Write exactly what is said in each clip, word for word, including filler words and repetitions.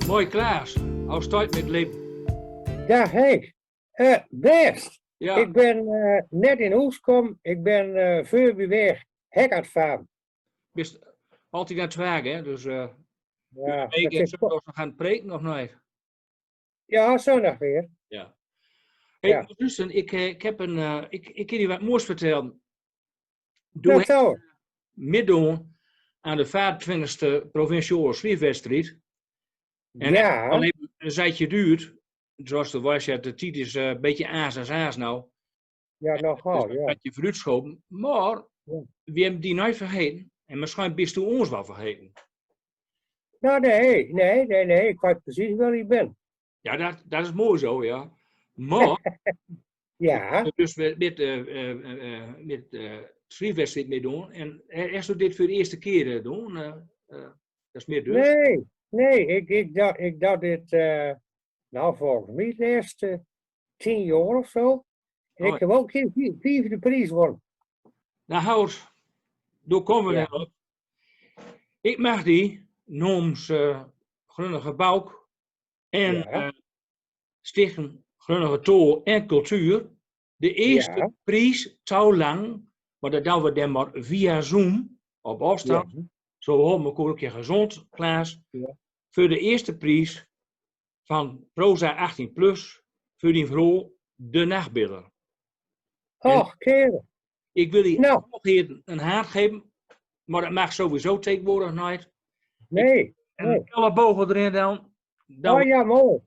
Mooi, Klaas, how steit 't mit 't leven? Dag Henk. Eh, best. Ja. Ik ben eh, net in hoes komen. Ik ben eh, veur bij weg hek aan het varen. Bist altied aan het werk, hè? Dus eh, ja, ik ben nog aan het preken, of niet? Ja, zondag weer. Ja. Hey, dus, ik, eh, ik heb een, eh, ik, ik kan je wat moois vertellen. Doe hebt mitdoon aan de vijfentwintigste provinciale schriefwedstrijd. En ja, het heeft een tijdje geduurd. Zoals de was, ja, de tijd is eh, een beetje aas as aas nou. Ja, nogal, ja. Dat je vooruitschoven. Maar we hebben die nooit vergeten. En misschien bist doe ons wel vergeten. Nou, nee, nee, nee, nee. Ik weet precies waar ik ben. Ja, dat, dat is mooi zo, ja. Maar ja, dus met, met, eh, eh, eh, met eh, schriefwedstrijd mitdoen. En eh, is dit voor de eerste keer eh, doen? Eh, eh, dat is meer dus. Nee, nee, ik, ik, dacht, ik dacht dit, eh, nou, volgens mij de eerste tien jaar of zo. Ik heb ook geen vi- vierde prijs gewonnen. Nou, Haus, daar komen we dan op. Ik mag die, noems eh, Grunnige Bauk en eh, Stichting Grunnige Tol en Cultuur, de eerste prijs, zo lang, maar dat doen we dan maar via Zoom, op afstand. Zo houden we elkaar ook gezond, Klaas. Voor de eerste prijs van Proza achttien plus, voor die vrouw, De Nachtbidder. Och, kerel. Ik wil die nog een hand geven, maar dat mag sowieso tegenwoordig niet. Nee. En een elleboog erin dan. Dan ja, mooi.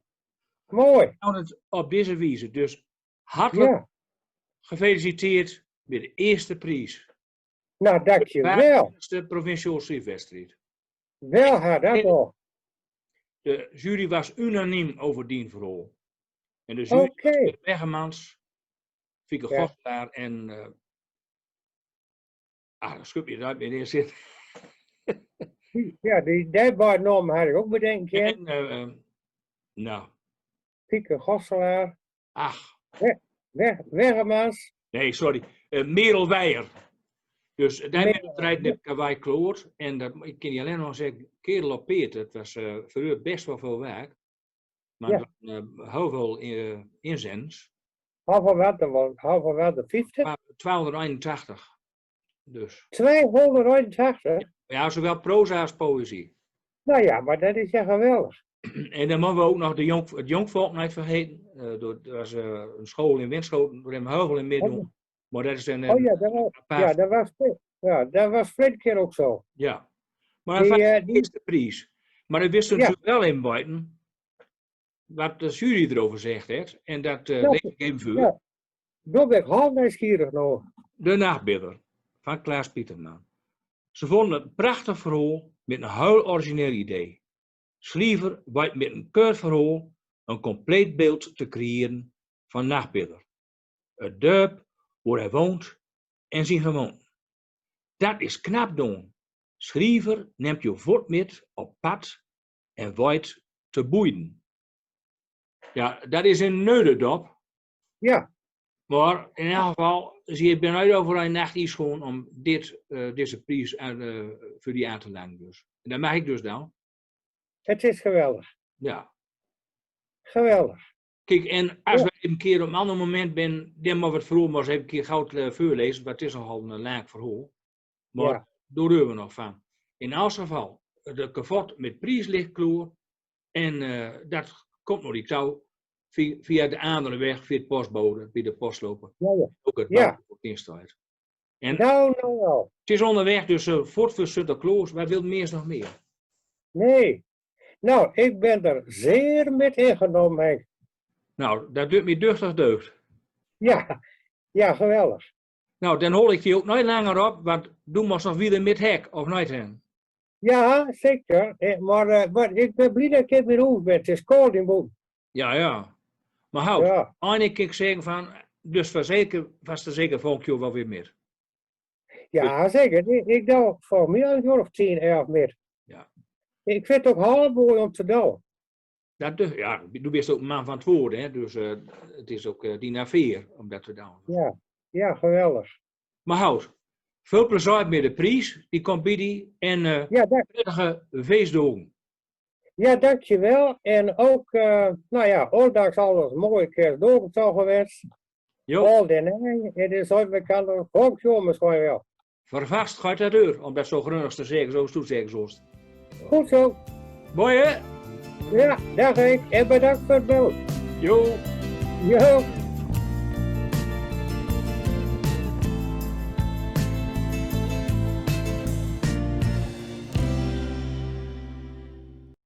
Mooi. Dan het op deze wijze. Dus hartelijk gefeliciteerd met de eerste prijs. Nou, dankjewel. De provincial schriefwedstrijd. Wel, ha, dat wel. De jury was unaniem over dien verhaal. En de jury was Peter Bergemans, Fieke Gosselaar en eh, ah, dan schudt me dat weer in zit. Ja, die, die beide namen had ik ook bedenken. En, eh, eh, nou. Fieke Gosselaar. Ach. Bergemans. Nee, sorry. Eh, Merel Weijer. Dus daar ben ik rijden het kawaii kloor. En dat, ik ken je alleen maar zeggen, kerel op peert. Het was eh, voor u best wel veel werk. Maar ja, heel veel eh, inzenders. Hoeveel werd er wel? Hoeveel werd er? Vijftig? Twaalfhonderdeenentachtig. Dus. Tweehonderdeenentachtig? Ja, zowel proza als poëzie. Nou ja, maar dat is ja geweldig. En dan moeten we ook nog de jong, het jonkvolk niet vergeten. Eh, door, er was eh, een school in Winschoten, daar hebben we heel veel in midden. Maar dat is een, oh ja, dat was, ja, dat was, ja, dat was verleden keer ook zo. Ja. Maar die, eh, die eerste prijs. Maar dat wisten ze wel in buiten. Wat de jury erover zegt, hè. En dat eh, lees ik even voor. Ja. Daar ben ik heel nieuwsgierig naar. De Nachtbidder van Klaas Pieterman. Ze vonden het een prachtig verhaal met een heel origineel idee. Schriever weet met een kort verhaal een compleet beeld te creëren van Nachtbidder. Het dorp waar hij woont en zijn gewoonten. Dat is knap doen. Schriever neemt je voort met op pad en weet te boeien. Ja, dat is in neutendop. Ja. Maar in elk geval, ze ben uit over een nacht is gewoon om dit, eh, deze prijs aan, eh, voor die aan te leggen dus. En dat mag ik dus dan. Het is geweldig. Ja. Geweldig. Kijk, en als we een keer op een ander moment ben, dan moet het verhaal maar eens even een keer goed eh, voorlezen, want het is nogal een eh, lang verhaal. Maar daar hebben we nog van. In elk geval, de kavot met prijs ligt klaar. En eh, dat komt nog niet zo via, via de andere weg, via het postbode, bij de postloper. Ja, ja. Ook het ja, ook in staat. En nou, nou, nou, het is onderweg, dus eh, voort voor Sinterklaas. Wat wil Meers nog meer? Nee. Nou, ik ben er zeer met ingenomen, Henk. Nou, dat doet mij duchtig deugd. Ja, ja, geweldig. Nou, dan hol ik die ook niet langer op, want doe moest nog weer met hek, of niet, Hen? Ja, zeker. Eh, Maar eh, wat, ik ben blij dat ik in mijn hoofd ben. Het is koud in boven. Ja, ja. Maar houd, ja, en ik kan zeggen van, dus verzekerd, vast en zeker volgend jaar wel weer meer. Ja, zeker. Ik, ik doe voor meer dan een jaar of tien, elf meer. Ja. Ik vind het ook heel mooi om te doen. Dat, dus, ja, doe bist ook een man van het woord, hè? Dus eh, het is ook eh, die naveer om dat te doen. Ja, ja, geweldig. Maar houd, veel plezier met de prijs, die komt bij die. En eh, ja, dank, prettige feestdagen. Ja, dankjewel. En ok, eh, nou ja, aldags alles mooi kerstdaag zo geweest. Jo. Al den ei, het is ooit bekend, volksjongens gewoon wel. Vervast gaat het door, om dat zo grunnig te zeggen, zo toe zeggen zoals. Goed zo. Mooi, hè? Ja, dag Henk. En bedankt voor het bellen. Jo. Jo.